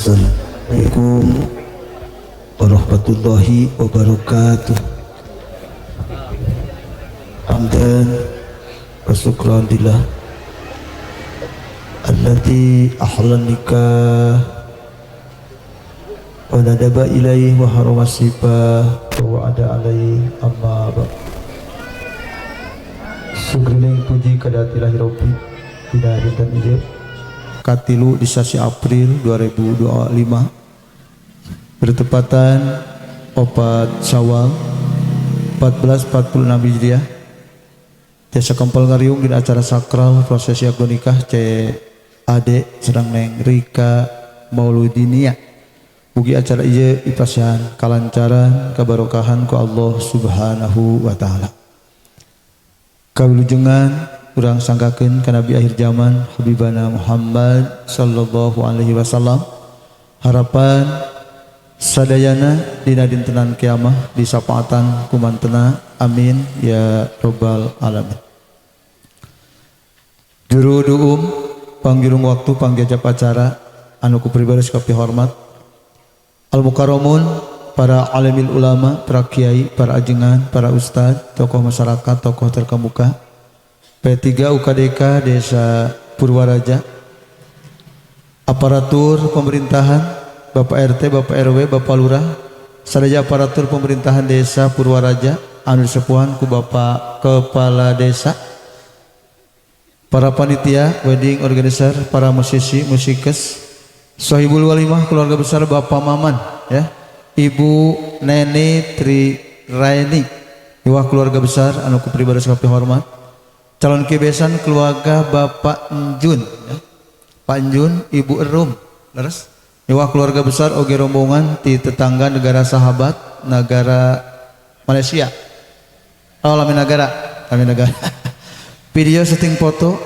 Assalamualaikum warahmatullahi wabarakatuh. Hamdan wa syukran lillah alladzi ahlan nikah wa nadaba ilaihi wa harama sifah wa wa'ada alaihi amma ba. Sugrining puji kadatilahi rabbi dina dinten ieu katilu di sasi April 2025 bertepatan 4 Syawal 1446 Hijriah, tiasa kempal ngariung dina acara sakral prosesi akad nikah CAD sareng Neng Rika Mauludinia. Mugi acara ieu ipasihan kalancaran kabarokahan ku Allah Subhanahu wa taala. Kawilujengan urang sanggakeun ka nabi akhir zaman Habibana Muhammad sallallahu alaihi wasallam, harapan sadayana dina dintenan kiamah disapaatan kumantena, amin ya robbal alamin. Juru duum, panggirung waktu, pangjajap acara anu ku pribadi hormat, al mukarramun, para alimil ulama, para kiai, para ajengan, para ustad, tokoh masyarakat, tokoh terkemuka, P3 UKDK Desa Purwaraja, aparatur pemerintahan, Bapak RT, Bapak RW, Bapak Lurah, sadaya aparatur pemerintahan Desa Purwaraja anu disepuhan ku Bapak Kepala Desa, para panitia, wedding organizer, para musisi, musikes, sohibul walimah, keluarga besar Bapak Maman, ya, Ibu Neni Tri Raini, iwah keluarga besar anu ku pribadi sakabeh hormat, calon kibesan keluarga Bapak Njun, ya. Pak Njun, Ibu Erum, leres, iwah keluarga besar oge rombongan di tetangga negara sahabat, negara Malaysia. Oh, lami negara, lami negara. Video setting foto,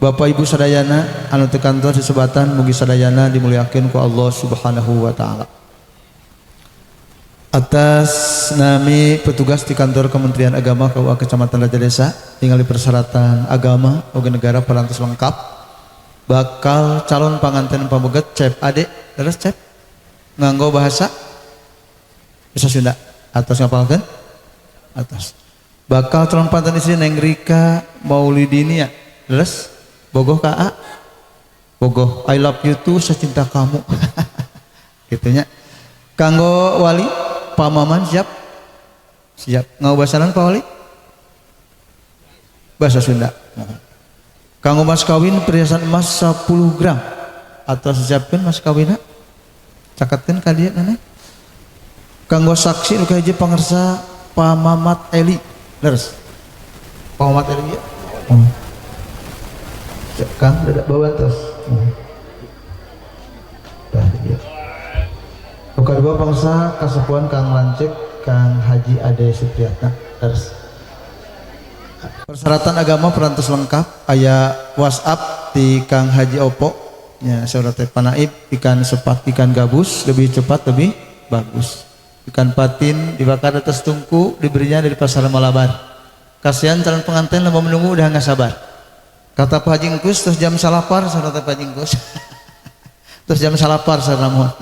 Bapak Ibu sadayana anu teu kantor disebatan, mugi sadayana dimuliakeun ku Allah Subhanahu wa taala. Atas nami petugas di kantor Kementerian Agama KUA Kecamatan Rajadesa, tinggal di persyaratan agama oge negara parantos lengkap. Bakal calon panganten pameget Cep Ade, terus Cep nganggo bahasa bisa Sunda atas ngapalkeun atas. Bakal calon panganten istri Neng Rika Maulidinia, terus bogoh ka A, bogoh, I love you too, saya cinta kamu, gitunya. Kanggo wali Pak Maman, siap siap nganggo bahasanan Pak Wali? Bahasa Sunda. Kanggo mas kawin perhiasan emas 10 gram atau siapkan mas kawinna, cakatkeun ka dieu nenek. Kanggo saksi nu kahiji pangersa Pak Mamat Eli, leres Pak Mamat Eli ya. Oh. Kang dadak bawa terus. Tah iya. Nu kadua pangsa kasepuhan Kang Lancek, Kang Haji Ade Supriyatna. Terus persyaratan agama perantos lengkap, aya WhatsApp di Kang Haji Opo ya, saudara teh panaib ikan sepat, ikan gabus lebih cepat lebih bagus, ikan patin dibakar atas tungku, diberinya dari pasar Malabar. Kasihan calon pengantin, lama menunggu udah nggak sabar. Kata Pak Haji Engkus terus jam salapar, saudara teh Pak Haji Engkus terus jam salapar, saudara mohon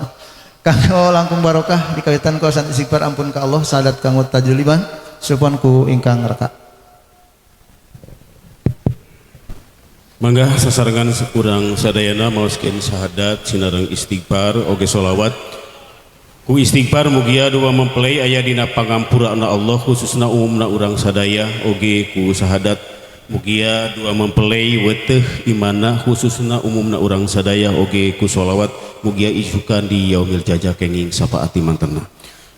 kanggo langkung barokah dikawitan ku istighfar ampun ka Allah sadat kanggo tajuliban supon ku ingkang reka. Mangga sasarengan kurang sadayana maoskeun syahadat sinareng istighfar oge solawat. Ku istighfar mugia dua mempelai aya dina pangampurana Allah, khususna umumna urang sadaya, oge ku syahadat mugia dua mempelai weteh imana, khususna umumna urang sadaya, oge ku solawat mugia isukan di yaumil jaja kenging sapaati mantena.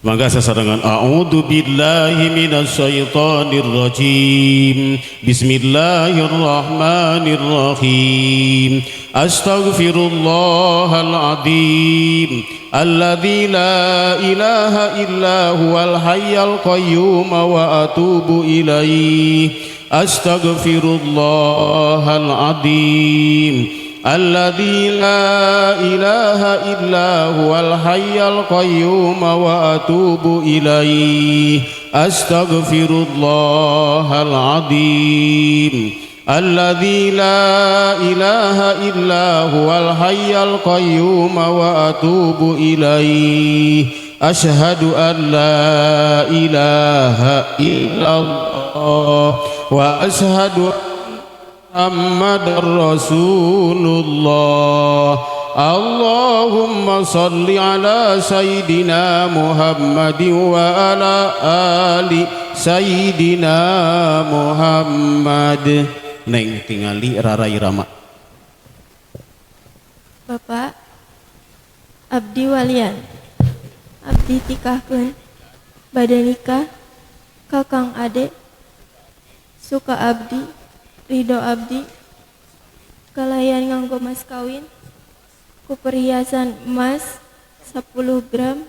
Mangga sasarengan a'udzu billahi minasyaitonir rajim. Bismillahirrahmanirrahim. Astaghfirullahal azim alladzi la ilaha illa huwal hayyul qayyum wa atubu ilaihi. Astaghfirullahal azim alladzi la ilaha illa huwal hayyul qayyum wa atubu ilaihi. Astaghfirullahal azim. alladzi la ilaha illa huwal hayyul qayyum wa atubu ilaihi. Asyhadu an la ilaha illallah wa asyhadu Muhammadar Rasulullah. Allahumma salli ala sayyidina Muhammadin wa ala ali sayyidina Muhammad. Neng tingali rarai rama. Bapak abdi walian, abdi tikahkeun bade nikah ka Kang Ade, suka abdi, ridho abdi, kalayan nganggo mas kawin ku perhiasan emas 10 gram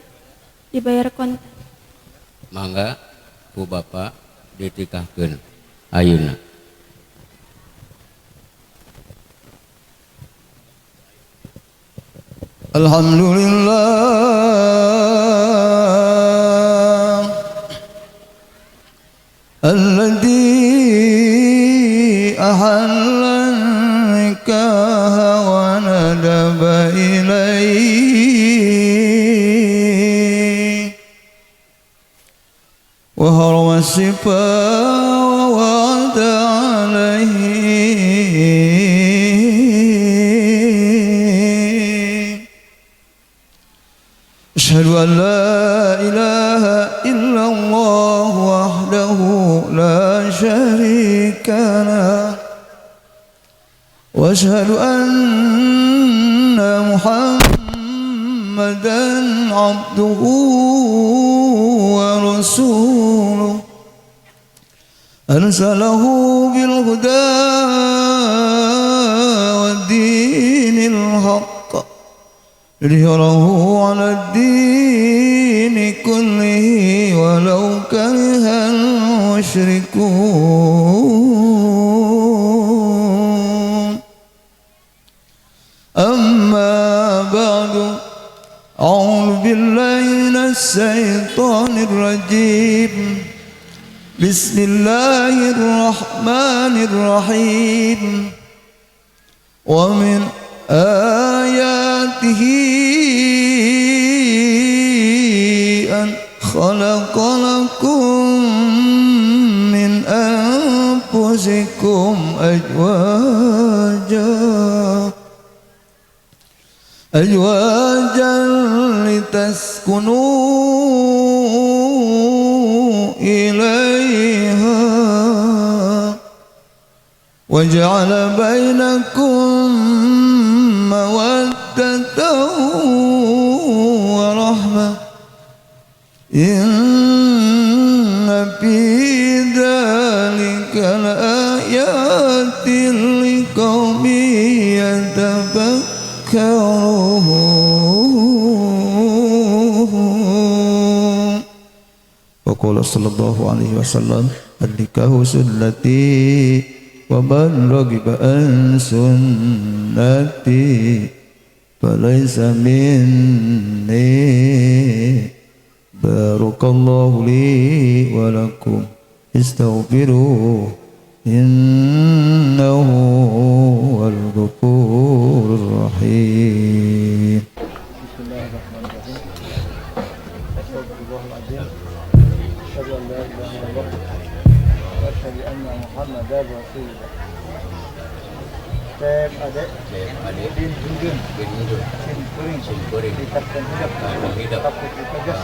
dibayar kontan. Mangga ku Bapak ditikahkeun ayeuna. Alhamdulillah alladzi ahalla nikaha wa nadaba ilaihi wa harama sifa wa wa'ada alaihi. Asyhadu an la ilaha illallah wahdahu la syarika lah wa asyhadu anna Muhammadan abduhu wa rasuluh arsalahu bil huda wa dinil haqq liyudhhirahu 'ala ad-dini kullihi walau karihal musyrikun. Amma ba'du, a'udzu billahi minasy syaithanir rajim. Bismillahirrahmanirrahim. Wa min ayatihi an khalaqa lakum min anfusikum azwajan litaskunu ilaiha wa ja'ala bainakum mawaddatan wa rahmah. Inna fi dzalika laayatin liqaumin yatafakkarun. Wa qala sallallahu alaihi wasallam, an-nikahu sunnati wa man raghiba an sunnati falaysa minni. Barakallahu li wa lakum, istaghfiruh innahu huwal ghafurur rahim. Bismillahirrahmanirrahim. Astagfirullahaladzim. Asyhadu an la ilaha illallah wa asyhadu anna Muhammadar Rasulullah. Cep Ade bin Hudun Sin Kuring Ditakkan hidup Takut ditegas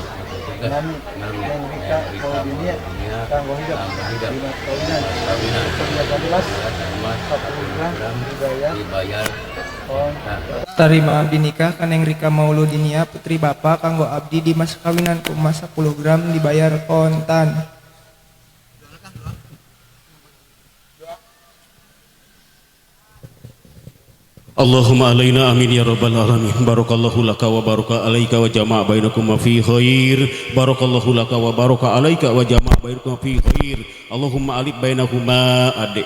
Nami Neng Rika Maudinia Kanggo hidup Lima kawinan Perhiasan emas 10 gram dibayar. Tarima abdi nikah ka Neng Rika Mauludinia putri Bapak kanggo abdi di mas kawinan ku emas 10 gram dibayar kontan. Allahumma alaina amin ya rabbal alamin. Barakallahu laka wa baraka alaika wa jama'a bainakum fi khair. Barakallahu laka wa baraka alaika wa jama'a bainakum fi khair. Allahumma alif bainahuma adik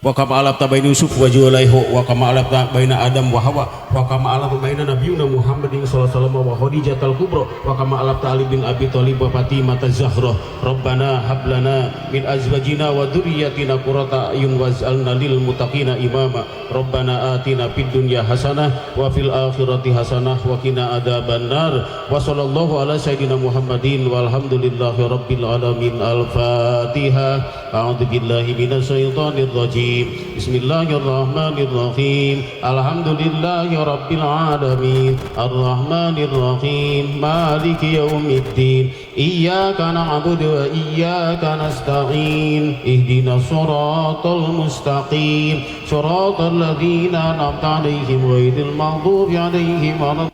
Wa kama alafta baina Yusuf wa Julaiho wa kama alafta baina Adam wa Hawa wa kama alafta baina Nabiyuna Muhammadin sallallahu alaihi wasallam wa Khadijatul Kubra wa kama alafta Ali bin Abi Thalib wa Fatimah Zahra. Rabbana hab lana min azwajina wa dzurriyyatina qurrata a'yun waj'alna lil muttaqina imama. Rabbana atina fid dunya hasanah wa fil akhirati hasanah wa qina adzabannar. Wa sallallahu ala sayyidina Muhammadin walhamdulillahi rabbil alamin. Al-Fatihah. A'udzu billahi minasyaitonir rajim. Bismillahirrahmanirrahim. Alhamdulillahi rabbil alamin. Arrahmanir rahim. Maliki yaumiddin. Iyyaka na'budu wa iyyaka nasta'in. Ihdinas siratal mustaqim. Siratal ladzina an'amta 'alaihim ghairil maghdubi 'alaihim.